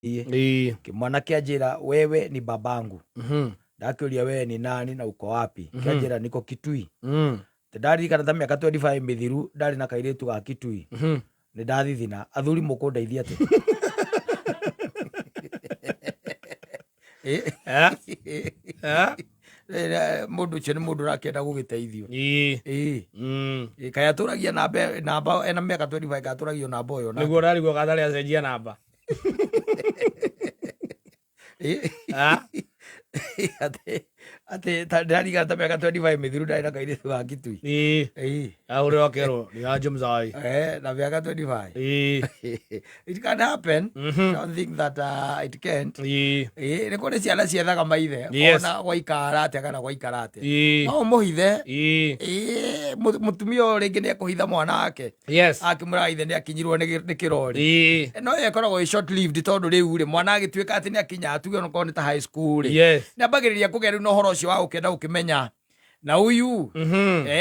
Kĩmwana kĩanjĩra, "Wewe ni babangu." Ndakĩũria, "Wewe ni nani na uko wapi?" Kĩanjĩra, "Niko Kitui." Ndaririkana ta mĩaka 25 mĩthiru ndarĩ na kairĩtu ga Kitui. Nĩ ndathithina. Athuri, mũkũndeithia atĩ? Mũndũ ũcio nĩ mũndũ ũrakĩenda gũgĩteithio. Ĩĩ. Ĩ, kaĩ atũragia namba namba ena mĩaka 25, katũragio namba ũyũ nake? Nĩguo ũrarigwo gatarĩ acenjia namba. Atĩ ndĩraririkana ta mĩaka 25 mĩthiru ndarĩ na kairĩtu ga Kitui. Ĩĩ. Ahũrĩrwo akerwo ni aje mzai. Na mĩaka 25. It can happen. Don't think that it can't. Ĩĩ, nĩ kũrĩ ciana ciethaga maithe. Ona gwaikara atĩa kana gwaikara atĩa, no ũmũhithe. Ĩĩ, mũtumia ũyũ rĩngĩ nĩ ekũhitha mwana wake, akĩmwĩra ithe nĩ akinyirwo nĩ kĩrori. No ĩyo ĩkoragwo ĩ short lived, tondũ rĩu rĩ, mwana agĩtuĩka atĩ nĩ akinya, tuge onakorwo nĩ ta high school rĩ, nĩ ambagĩrĩria kũgĩa rĩu na ũhoro ũcio wa gũkĩenda gũkĩmenya na huyu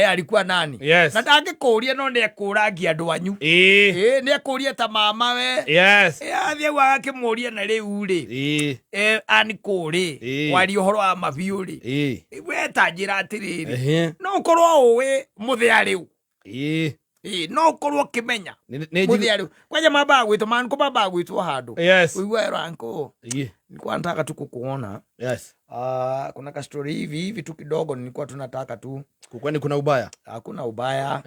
alikuwa nani. Na ndangĩkũria, no nĩ ekũrangia andũ anyu. Ĩĩ, nĩ ekũria ta mama we. Athiĩ au agakĩmũria, na rĩu rĩ, ani kũrĩ kwaria ũhoro wa mabiũ rĩ, we ta njĩra atĩrĩrĩ, no ũkorwo ũĩ mũthĩa rĩu? Ĩĩ, no ũkorwo ũkĩmenya mũthĩa rĩu kwanja mambaga gwĩtwo manko, mambaga gwĩtwo handũ. Uigua ero anko, nilikuwa nataka tu kukuona. Kuna ka story hivi hivi tu kidogo nilikuwa tunataka tu. Kwani kuna ubaya? Hakuna ubaya.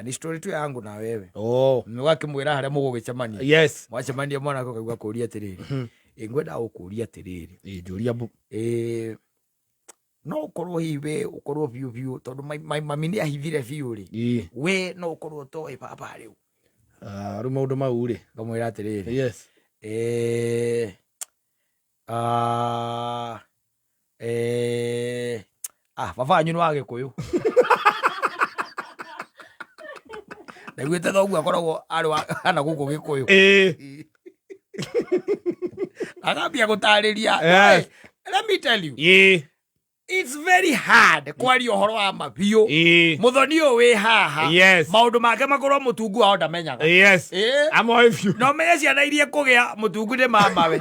Ni story tu yangu na wewe. Oh. Wakĩmwĩra harĩa mũgũgĩcemania. Mwacemania, mwana akaigua kũria atĩrĩrĩ, ĩ, ngwenda gũkũria atĩrĩrĩ. Ĩĩ, njũria bu. Ĩ, no ũkorwo hihi we ũkorwo biũ biũ, tondũ mami nĩ ahithire biũ rĩ, we no ũkorwo ũtoĩ baba rĩu? Ah, rĩu maũndũ mau rĩ. Ngamwĩra atĩrĩrĩ, baba wanyu nĩ wa Gĩkũyũ, ndaiguĩte thoguo akoragwo arĩ wa hana gũkũ Gĩkũyũ. Agambia gũtarĩria. Let me tell you, it's very hard kwaria ũhoro wa ma biũ. Mũthoni ũyũ wĩ haha, maũndũ make makorwo mũtungu wao ndamenyaga. Amoĩ biũ. Na ũmenye ciana iria kũgĩa mũtungu nĩ mamawe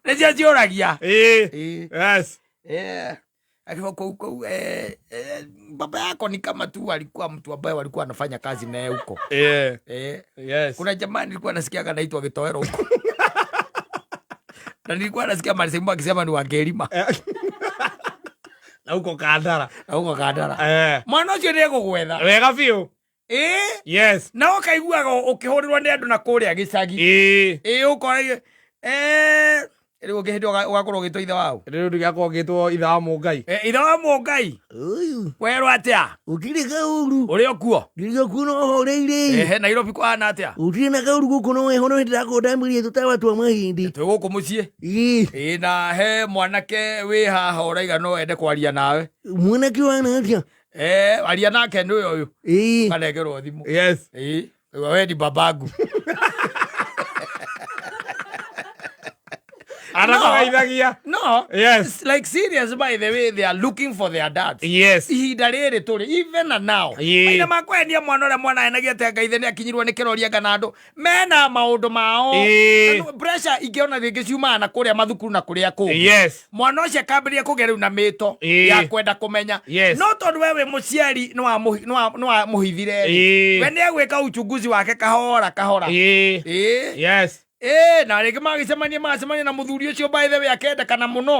nĩcio ciũragia. Akiwa kuu kuu, baba yako ni kama tu alikuwa mtu ambaye walikuwa anafanya kazi naye huko. Kuna jamaa nilikuwa nasikia anaitwa Gitoero huko, na nilikuwa nasikia Marisimu akisema ni Wangerima. Na huko Kandara. Na huko Kandara. Mwana ũcio nĩ egũgwetha. Wega biũ. Na ũkaiguaga ũkĩhũrĩrwo nĩ andũ na kũrĩa gĩcagi. Ĩĩ, ũkora rĩu ũngĩ hĩndĩ ũgakorwo ũgĩtwo ithe wao. Rĩu ndigakorwo ngĩtwo ithe wa Mũngai. Ithe wa Mũngai. Ũyũ. Werwo atĩa? Gũtirĩ kaũru. Ũrĩ o kuo? Ndĩrĩ kuo, no horeire. Ehe, Nairobi kũhana atĩa? Gũtirĩ na kaũru gũkũ, no heho, no hĩndĩ ndakorwo ndambĩrĩria tũtawa twa mahĩndĩ. Twĩ gũkũ mũciĩ. Ĩĩ, na he mwanake wĩ haha ũraiga no ende kwaria nawe. Mwanake wana atĩa? Aria nake, nĩ ũyũ. Kanengerwo thimũ. Ĩĩ, we ni babangu. Anakũgeithagia. No. It's like serious, by the way, they are looking for their dads. Ihinda rĩrĩ tũrĩ, even and now, mahinda ma kwenia mwana ũrĩa mwana enagia atĩ anga ithe nĩ akinyirwo nĩ kĩroria kana andũ mena maũndũ mao. Na pressure ingĩona rĩngĩ ciumaga na kũrĩa mathukuru na kũrĩa kũngĩ. Mwana ũcio akambĩrĩria kũgĩa rĩu na mĩto ya kwenda kũmenya. No tondũ we wĩ mũciari nĩ wamũhithire rĩ, we nĩ egwĩka uchunguzi wake kahora kahora. Na rĩngĩ magĩcemania, magacemania na mũthuri ũcio, by the way, akendekana mũno.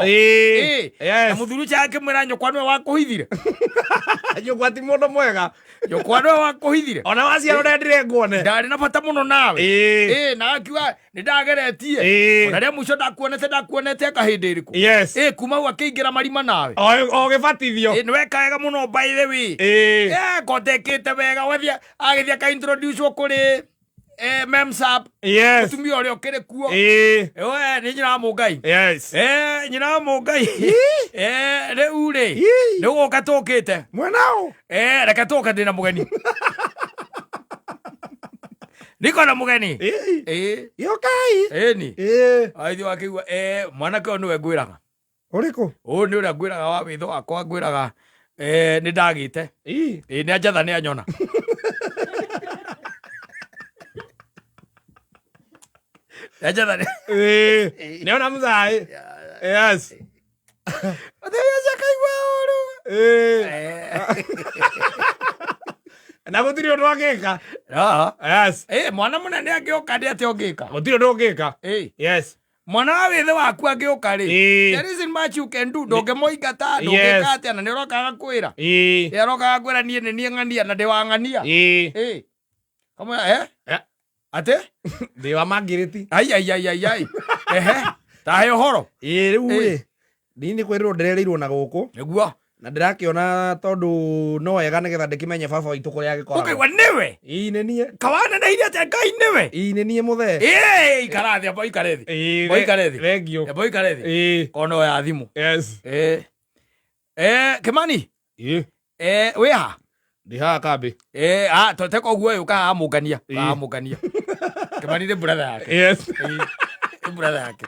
Na mũthuri ũcio akĩmwĩra, "Nyũkwa nĩwe wakũhithire." Nyũkwa ti mũndũ mwega. "Nyũkwa nĩwe wakũhithire." Ona waciarwo ndendire nguone. Ndarĩ na bata mũno nawe. Na akiuga nĩ ndageretie. Ona rĩa mũico ndakuonete, ndakuonete aka hĩndĩ ĩrĩkũ? Kuma hau akĩingĩra marima nawe. O gĩbatithio. Nĩ weka wega mũno, by the way. Kotekĩte wega, wathiĩ agĩthiĩ akaintroduce kũrĩ memsap, mũtumia ũrĩa ũkĩrĩ kuo. We nĩ nyina wa Mũngai. Nyina wa Mũngai. Rĩu rĩ, nĩ gũka tũkĩte. Mwena ũ? Reke tũke, ndĩna mũgeni, niko na mũgeni. Yokai. Ĩni. Aithĩ wakĩigua, mwanake ũyũ nĩwe ngwĩraga. Ũrĩkũ? Ũyũ nĩ ũrĩa ngwĩraga wa wĩtho wakwa, ngwĩraga nĩ ndagĩte. Nĩ anjatha, nĩ anyona. Njathane. Ĩĩ. Nĩona mũthaĩ. Yes. Mũthuri ũcio akaigua ũru. Ĩĩ. Na gũtirĩ ũndũ angĩka. No. Yes. Ĩ, mwana mũnene angĩũka ndĩ atĩa ũngĩka? Gũtirĩ ũndũ ũngĩka. Ĩ. Yes. Mwana wa wĩthĩ waku angĩũka rĩ, Ĩĩ. there isn't much you can do. Ndũngĩmũingata, ndũngĩka Yes. atĩa, na nĩ ũroka agakwĩra. Ĩĩ. Ĩ, aroka agakwĩra niĩ nĩ niĩ ng'ania na ndĩ wa ng'ania. Ĩĩ. Ĩ. Kamwĩra, eh? Eh. Atĩ? Ndĩ wa mangirĩti. Ai, ai, ai, ai, ai. Ehe. Tahe ũhoro. Ĩĩ rĩu Ĩĩ. rĩ. Niĩ nĩ kwĩrĩrwo ndĩrerĩirwo na gũkũ. Nĩguo. Na ndĩrakĩona tondũ no wega nĩgetha ndĩkĩmenye baba witũ kũrĩa agĩkoragwo. Ũkaigua nĩwe. Ĩĩ nĩ niĩ. Kawaneneire atĩa Ngai nĩwe. Ĩĩ nĩ niĩ mũthee. Ĩ, ikara thĩ, amba ũikare thĩ. Ĩĩ. Amba ũikare thĩ. Thengiũ. Amba ũikare thĩ. Ĩĩ. Kono ya thimũ. Yes. Ĩ. Ĩ, Kĩmani. Ĩĩ. Ĩ, wĩ ha? Ndĩ haha kambĩ. Ĩ, ah, toteka ũguo ĩ, ũkahaha mũngania. Ĩ. Ũkahaha mũngania. Kĩmani nĩ brother yake. Yes. Ĩ, nĩ brother yake.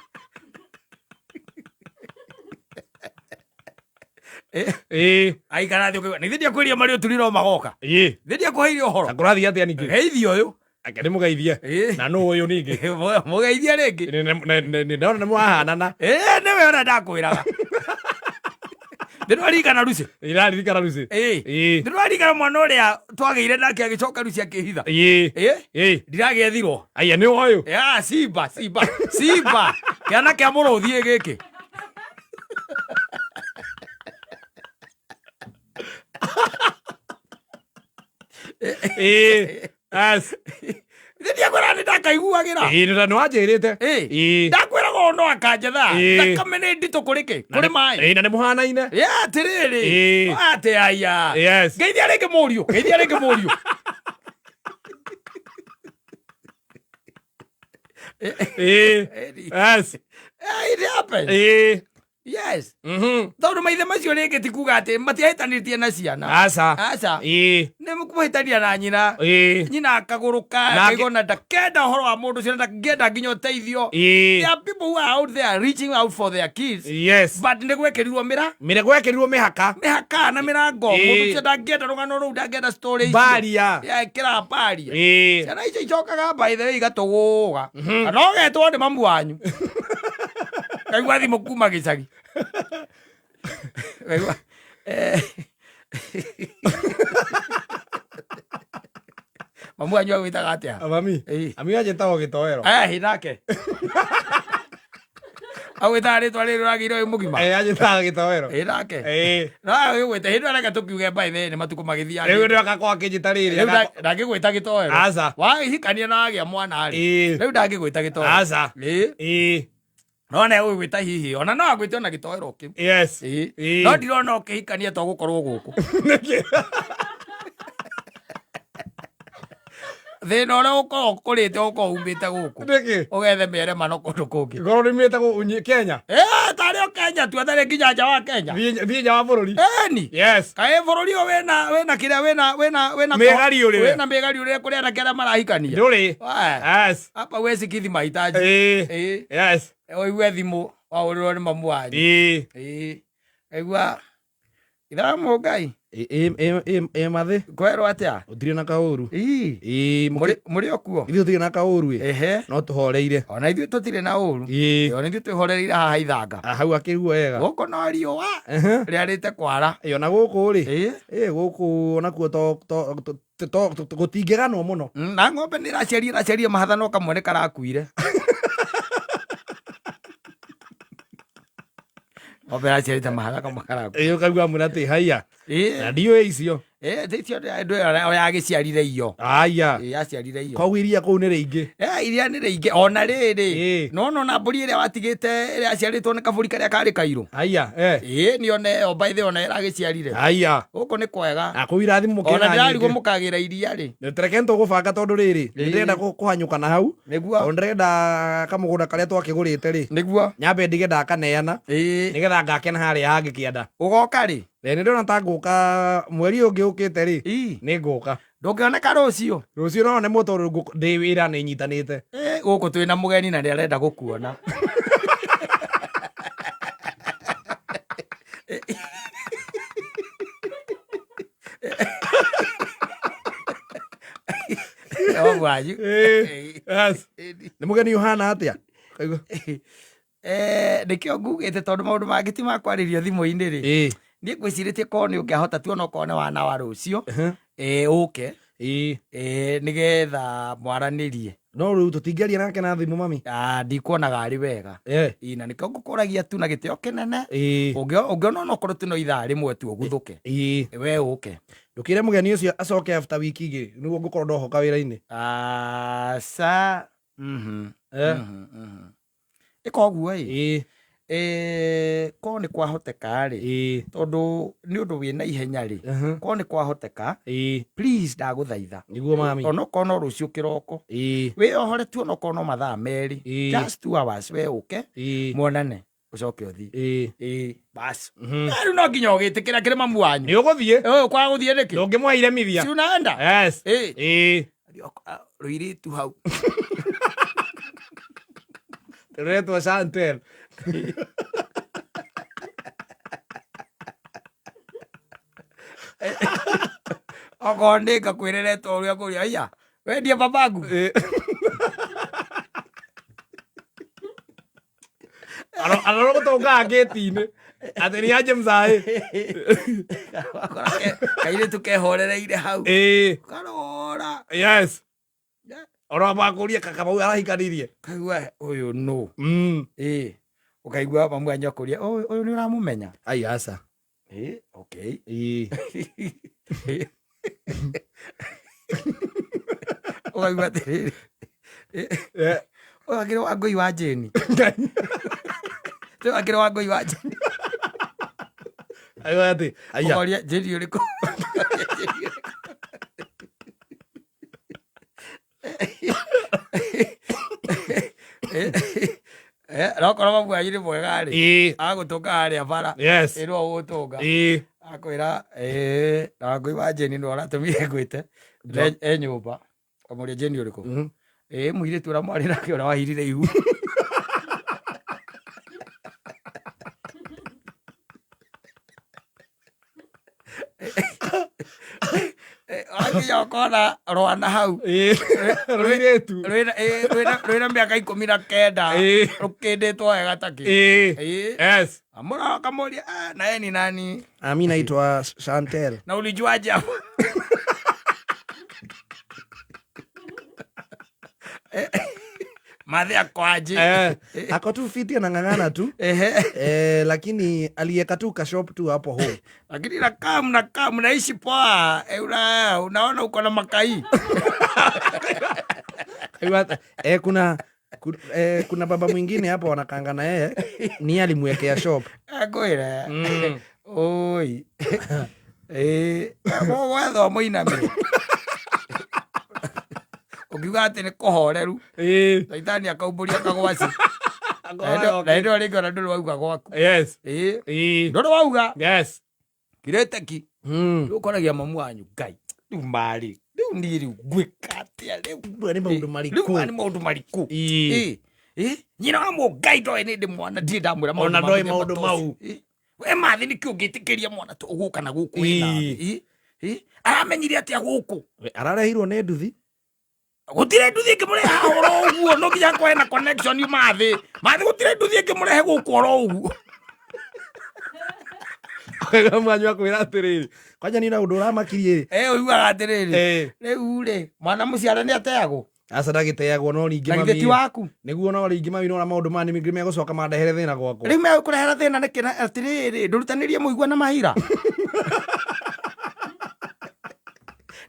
Ĩ, Ĩĩ. aikara thĩ ũkaigua, nĩ ndiakwĩria marĩ ũturire o magoka. Ĩĩ. Nĩ ndiakũheire ũhoro. Na kũrathiĩ atĩa ningĩ? Geithio ũyũ. Ake ndĩmũgeithie. Ĩ. Na nũ ũyũ ningĩ? Mũgeithie rĩngĩ. Nĩ ndona nĩ mwahanana. Ĩ, nĩwe ũrĩa ndakwĩraga. Ndĩrwaririkana Lucy. Iraririkana Lucy. Ĩ. Ĩĩ. Ndĩrwaririkana mwana ũrĩa twagĩire nake agĩcoka Lucy akĩhitha. Ĩĩ. Ĩ. Ĩĩ. Ndiragĩethirwo. Aya nĩ ũyũ. Ya, Simba, Simba, Simba. Kĩana kĩa mũrũthi ĩ gĩkĩ. Ĩĩ. Yes. Nĩ ndiakwĩra nĩ ndakaiguagĩra. Ĩĩ nĩ nĩ wanjĩrĩte. Ĩ. Ĩĩ. Ndakwĩraga ũũ no akanjetha. Ĩ. Thakame nĩ nditũ kũrĩ kĩ? Kũrĩ maĩ. Ĩĩ na nĩ mũhanaine. Ya, atĩrĩrĩ. Ĩ. Atĩ aya. Yes. Ngeithia rĩngĩ mũriũ. Ngeithia rĩngĩ mũriũ. Ĩĩ. Yes. Eh, It happens. Ĩĩ. Yes. Mhm. Tondũ maithe macio rĩngĩ ti kuga atĩ matiahĩtanĩtie na ciana. Aca. Aca. Ĩĩ. Nĩ kũhĩtania na nyina. Ĩĩ. Nyina akagũrũka Nake- akaigua ona ndakenda ũhoro wa mũndũ ũcio na ndangĩenda nginya ũteithio. Ĩĩ. There are people who are out there reaching out for their kids. Yes. But nĩ gwekĩrirwo mĩra Mĩre gwekĩrirwo mĩhaka. mĩhaka na mĩrango. Ĩĩ. Mũndũ ũcio ndangĩenda rũgano rũu ndangĩenda story icio. Baria. Ya, ĩkĩra baria. Ĩĩ. Ciana icio icokaga by the way igatũgũga. Na ũgetwo nĩ mamu wanyu. Kaigua thimũ kuma gĩcagi. Kaigua eh, mamu wanyu agwĩtaga atĩa? Mami. Ĩĩ. Ami anjĩtagwo gĩtoero. Eh, nake. Agwĩtaga rĩtwa rĩrĩ ũragĩire wĩ mũgima. Ĩĩ anjĩtaga gĩtoero. Ĩ nake. Ĩĩ. No agĩgwĩta hĩndĩ ĩyo reke tũkiuge by the way nĩ matukũ magĩthiĩ. Rĩu nĩ akakorwo akĩnjĩta rĩrĩ. Rĩu ndangĩgwĩta gĩtoero. Aca. Wahikania na wagĩa mwana rĩ. Ĩĩ. Rĩu ndangĩgwĩta gĩtoero. Aca. Ĩĩ. Ĩĩ. No na ũgwĩta hihi ona no agwĩte ona gĩtoero kĩu. Yes. Ĩĩ. Ĩĩ. No ndirona ũkĩhikania to gũkorwo gũkũ. Nĩkĩ? Thĩna ũrĩa ũkorwo ũkũrĩte ũkorwo umĩte gũkũ. Nĩkĩ? Ũgethe mĩeremano kũndũ kũngĩ. Ngorwo nĩumĩte Kenya. Ĩĩ tarĩ o Kenya tu atarĩ nginya nja wa Kenya. Thiĩ nja wa bũrũri. Ĩni. Yes. Kaĩ bũrũri ũyũ wĩna wĩna kĩrĩa wĩna wĩna wĩna Mĩgariũrĩre. wĩna mĩgariũrĩre kũrĩ anake arĩa marahikania. Ndũrĩ. Wee. Yes. Hapa huwezi kidhi mahitaji. Ĩĩ. Ĩĩ. Yes. Ũigue thimũ wahũrĩrwo nĩ mamu wanyu. Ĩĩ. Ĩĩ. Aigua ithamo Ngai Ĩ mathĩ. kwerwo atĩa? Gũtirĩ na kaũru. Ĩĩ. Ĩĩ. Mũrĩ o kuo? Ithuĩ tũtirĩ na kaũru ĩ. Ehe. No tũhoreire. Ona ithuĩ tũtirĩ na ũru. Ĩĩ. Ona ithuĩ twĩhorereire haha ithanga. Ah, Hau akĩrua wega. Gũkũ no riũa Ehe. rĩarĩte kwara. Ĩ ona gũkũ rĩ. Ĩĩ. Ĩ gũkũ onakuo to to to to gũtingĩganwo mũno. Na ng'ombe nĩ ĩraciaria ĩraciaria mahatha no kamwe nĩ karakuire. Ng'ombe ĩraciarĩte mahatha kamwe karakuire. Ĩ ũkaigua mwĩra atĩ haiya. Ĩĩ. Na ndiũĩ icio. Ĩĩ icio ndũ yagĩciarire iyo. Aya. Ĩĩ yaciarire iyo. Koguo iria kũu nĩ rĩingĩ. Eh, iria nĩ rĩingĩ ona rĩrĩ Ĩĩ. no no na mbũri ĩrĩa watigĩte ĩrĩa yaciarĩtwo nĩ kabũri karĩa karĩ kairũ. Aya. Eh. Ĩĩ nĩ ona ĩyo by the way ona ĩragĩciarire. Aya. Gũkũ nĩ kwega. Na kũu irathimo Ona mũkĩona ndĩrarigwo nyingĩ. mũkagĩra iria rĩ. Tereke nĩtũgũbanga tondũ rĩrĩ Ĩĩ. ndĩrenda kũhanyũka na hau Nĩguo. tondũ ndĩrenda kamũgũnda karĩa twakĩgũrĩte rĩ Nĩguo. nyambe ndige ndakaneana Ĩĩ. nĩgetha ngakena harĩa hangĩ kĩanda. Ũgoka rĩ? Nĩ ndĩrona ta ngũka mweri ũyũ ũngĩ ũkĩte rĩ Ĩĩ. nĩ ngũka. Ndũngĩoneka rũciũ. Rũciũ no nemwo tondũ ndĩ wĩra nĩ nyitanĩte. Ĩĩ gũkũ twĩna mũgeni na nĩ arenda gũkuona. O wanyu. Ĩĩ. Yes. Ĩni. Nĩ mũgeni ũhana atĩa? Kaigua. Nĩkĩo ngugĩte tondũ maũndũ mangĩ ti ma kwarĩrio thimũ-inĩ rĩ. Niĩ ngwĩcirĩtie korwo nĩ ũngĩahota tu onokorwo nĩ wana wa rũciũ, ũke, nĩgetha mwaranĩrie. No rĩu tũtingĩaria nake na thimũ, mami. Ah, ndikuonaga arĩ wega. Ĩ, na nĩkĩo ngũkũragia tu na gĩtĩo kĩnene. Ũngĩona onokorwo tu no ithaa rĩmwe tu ũguthũke, we ũke. Ndũkĩre mũgeni ũcio acoke after wiki igĩrĩ nĩguo ngũkorwo ndohoka wĩra-inĩ. Aca. Ĩka ũguo ĩ. Korwo nĩ kwahoteka rĩ, tondũ nĩ ũndũ wĩna ihenya rĩ, korwo nĩ kwahoteka, please ndagũthaitha. Nĩguo mami. Onokorwo no rũciũ kĩroko. Wĩyohore tu onokorwo no mathaa merĩ. Just 2 hours we ũke, muonane, ũcoke ũthiĩ. Ĩĩ, bas. Rĩu no nginya ũgĩtĩkĩra kĩrĩ mamu wanyu. Nĩ ũgũthiĩ. Kwaga gũthiĩ nĩkĩ? Ndũngĩmũhe iremithia. Si unaenda? Yes. Ĩĩ. Rũirĩtu hau. Rũretwo Chantel. Okorwo nĩ ngakwĩreretwo ũrĩa kũrĩa, aya, wendie babangu. Arora gũtũngaga ngĩti-inĩ atĩ nĩ aje mzaĩ. Wakora kairĩtu kehorereire hau. Karora. Yes. Oro makũria Kamau arahikanirie. Kaigua ũyũ nũ. Ĩĩ. Ũkaigua mamu wanyu akũria, ũyũ nĩ ũramũmenya? Ai aca. Ĩĩ, okay. Ũkaigua atĩrĩrĩ. Ũyũ akĩrĩ wa Ngũi wa Jane. Ũyũ akĩrĩ wa Ngũi wa Jane. Aigua atĩ, aya. Ũkoria Jane ũrĩkũ? Nokorwo mamu wanyu nĩ mwega rĩ, agũtũnga harĩa bara. Yes. Ĩ nĩwe ũgũtũnga. Akwĩra, na Ngũi wa Jane nĩwe ũratũmire ngwĩte. E nyũmba. Kamũria Jane ũrĩkũ? Ĩ, mũirĩtu ũrĩa mwarĩ nake ũrĩa wahirire ihu. Wakinya ũkona rwana hau. Rũirĩtu. Rwĩna mĩaka 19. Rũkĩndĩtwo wega ta kĩ. Yes. Amũra akamũria, na yeye ni nani? Mimi naitwa Chantel. Na ulijuaje hapo? Madhe ako aje? Ako tu fiti, anang'ang'ana tu. Lakini alieka tu kashop tu hapo home. Lakini nakaa mnakaa mnaishi poa. Unaona uko na makai. Kuna baba mwingine hapo wanakaanga na yeye, ni yeye alimwekea shop. Akwira. Oi. Gwetha mũinamĩre. Ũngiuga atĩ nĩ kũhoreru. Caitani akaumbũria kagwaci. Na hĩndĩ ĩyo rĩngĩ ona ndũrĩ wauga gwaku. Yes. Ndũrĩ wauga. Yes. Kirĩte ki. Rĩu ũkoragia mamu wanyu, Ngai, rĩu marĩ, rĩu niĩ rĩu ngwĩka atĩa rĩu? Rĩu nĩ maũndũ marĩkũ? Rĩu maya nĩ maũndũ marĩkũ? Nyina wa Mũngai ndoĩ nĩ ndĩ mwana, ndirĩ ndamwĩra maũndũ Ona ma ndoĩ mũthemba maũndũ ta mau. ũcio. We mathĩ nĩkĩ ũngĩtĩkĩria mwana ta ũgũka na gũkũ wĩna thĩ? Aramenyire atĩa gũkũ? We, ararehirwo nĩ nduthi. Gũtirĩ nduthi ĩngĩmũrehe haha oro ũguo, no nginya akorwo ena connection mathĩ. Mathĩ gũtirĩ nduthi ĩngĩmũrehe gũkũ oro ũguo. Mwanyu akwĩra atĩrĩrĩ, kwanja niĩ na ũndũ ũramakirie rĩ. Ũiguaga atĩrĩrĩ, rĩu rĩ, mwana mũciare nĩ ateagwo? Aca ndagĩteagwo, no ningĩ Na githĩ ti mami- waku? Nĩguo, no rĩngĩ mami nĩwona maũndũ maya nĩ megũcoka mandehere thĩna gwakwa. Rĩu megũkũrehera thĩna nĩkĩ na atĩrĩrĩ, ndũrutanĩrie mũigua na mahira?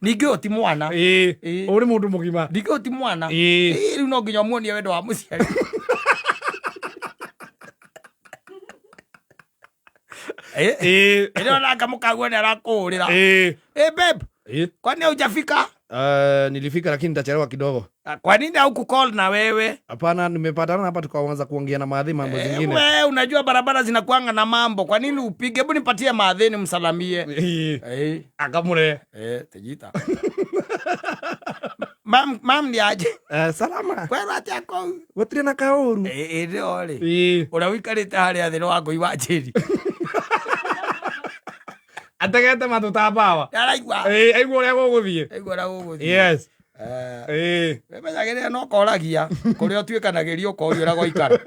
Ningĩ ũyũ ti mwana. Ũyũ nĩ mũndũ mũgima. Ningĩ ũyũ ti mwana. Rĩu no nginya ũmuonie wendo wa mũciari. Ĩno nanga mũkaguo nĩ arakũhũrĩra. Babe. Kwani haujafika? Nilifika lakini nitachelewa kidogo. Kwa nini haukucall na wewe? Hapana, nimepatana hapa tukaanza kuongea na maadhi mambo zingine. We, unajua barabara zinakuanga na mambo. Kwa nini upige? Hebu nipatie maadhi nimsalamie. Akamure. Tejita. Mam, mam ni aje? Salama. Kwera atia kau? Gũtirĩ na kaũru. Nĩ ori. Ũrĩa ũikarĩte harĩa thĩ nĩ wa Ngũi wa Njeri. Ategete matũ ta mbawa. Araigua. Aigua ũrĩa gũgũthiĩ. Aigua ũrĩa gũgũthiĩ. Yes. Ĩĩ. Wĩmenyagĩrĩre no koragia kũrĩa ũtuĩkanagĩria ũkorio ũrĩa gwaikara.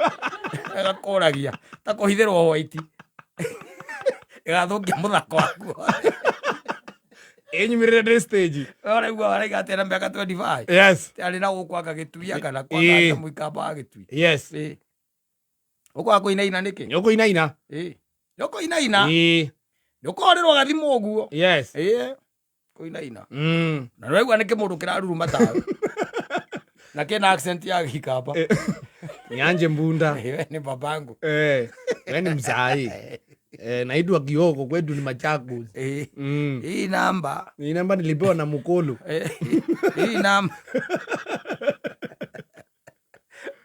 Ĩgakũragia ta kũhithĩrwo white. Ĩgathũkia mũthako waku. Ĩnyumĩrĩre ndĩ stage. Ũraigua waraiga atĩ na mĩaka 25. Yes. Arĩ na gũkũ anga Gĩtui kana Ĩĩ. kwanga mũikamba wa Gĩtui. Yes. Ĩĩ. Ũkwaga kũinaina nĩkĩ? Nĩ ũkũinaina. Ĩĩ. Nĩ ũkũinaina. Ĩĩ. Nĩ ũkũhũrĩrwo gathimũ ũguo. Yes. Ĩĩ. Kũinaina. Na nĩwaigua nĩ kĩmũndũ kĩraruruma tawe. Na kĩna accent ya Gĩkamba. Nianje mbunda. Ĩĩ, we nĩ babangu. Eh, we ni mzai. Eh, naitwa Kioko kwetu ni Machakos. Ĩĩ. Hii namba. Ni namba nilipewa na Mukulu. Hii namba.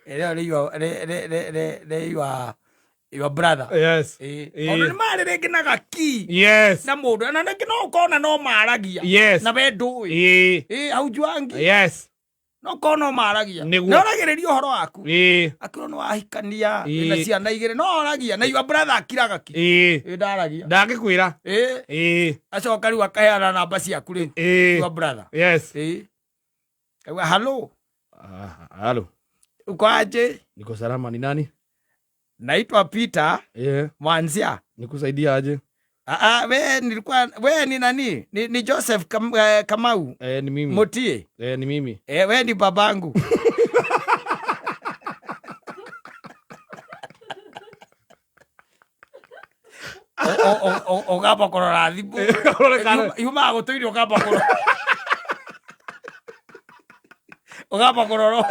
Ĩrĩa nĩ your nĩ your brother. Yes. Ĩĩ. Ĩĩ. Tondũ nĩ marĩ rĩngĩ na gaki Yes. na mũndũ na rĩngĩ no ũkona no maragia. Yes. Na we ndũĩ. Ĩĩ. Ĩĩ haujuangi. Yes. No korwo no maragia. Nĩguo. Nĩ oragĩrĩria ũhoro waku. Ĩĩ. Akĩrwo nĩ wahikania Ĩĩ. wĩna ciana igĩrĩ no oragia na your brother akiraga ki. Ĩĩ. Ĩĩ ndaragia. Ndangĩkwĩra. Ĩĩ. Ĩĩ. Acoka rĩu akaheana namba ciaku rĩu. Ĩĩ. Your brother. Yes. Ĩĩ. Kauga halo. Ah, halo. Uko aje? Niko salama ni nani? Naitwa Peter Yeah. Mwanzia. Nikusaidia aje? Ah, we nilikuwa we ni nani? Ni Joseph Kamau Eh, ni mimi. Mutie. Eh, ni mimi. Eh, we ni babangu. Ũgamba kũrora thimũ. Ũrore kana- Yumaga gũtũire ũkamba kũrora. Ũgamba kũrora.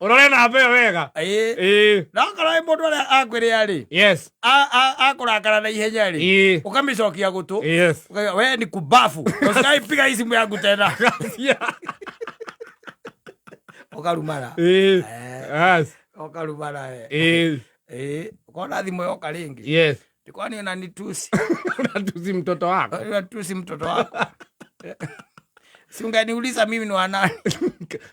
Ũrore namba ĩyo wega. Ĩĩ. Ĩĩ. Na okorwo wĩ mũndũ ũrĩa akwĩrĩa rĩ, Yes. akũrakara na ihenya rĩ, Ĩĩ. ũkamĩcokia gũtũ. Yes. Ukauga, we ni kubafu. Usikaipiga hii simu yangu tena. Ũkarumara. Ĩĩ. Yes. Ũkarumara we. Ĩĩ. Ĩĩ. Ũkona thimũ yoka rĩngĩ. Yes. Kwani unanitusi? Unatusi mtoto wako. Unatusi mtoto wako. Si unganiuliza mimi ni wa nani?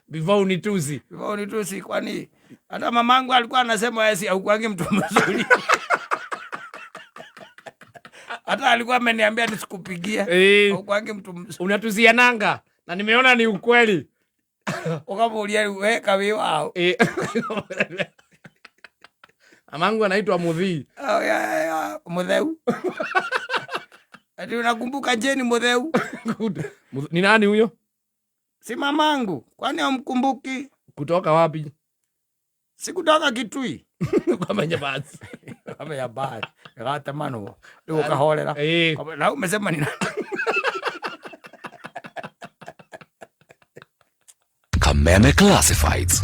Before unitusi. Before unitusi kwani hata mamangu alikuwa anasema wewe si haukuangi mtu mzuri. Hata alikuwa ameniambia nisikupigie. Ĩĩ. Haukuangi mtu mzuri. Unatusia nanga na nimeona ni ukweli. Ukamuulia rĩu we kawi wao. Ĩĩ. Mamangu anaitwa Muthii. Oh, yeah. Mutheu. Ati unakumbuka Jane Mutheu? Good. Ni nani huyo? Si mamangu. Kwani hamkumbuki? Kutoka wapi? Si kutoka Kitui. Kamenya basi. Kamenya basi. Gatamanwo. Rĩu ũkahorera. Ĩĩ. Na umesema ni nani? Kameme Classifieds.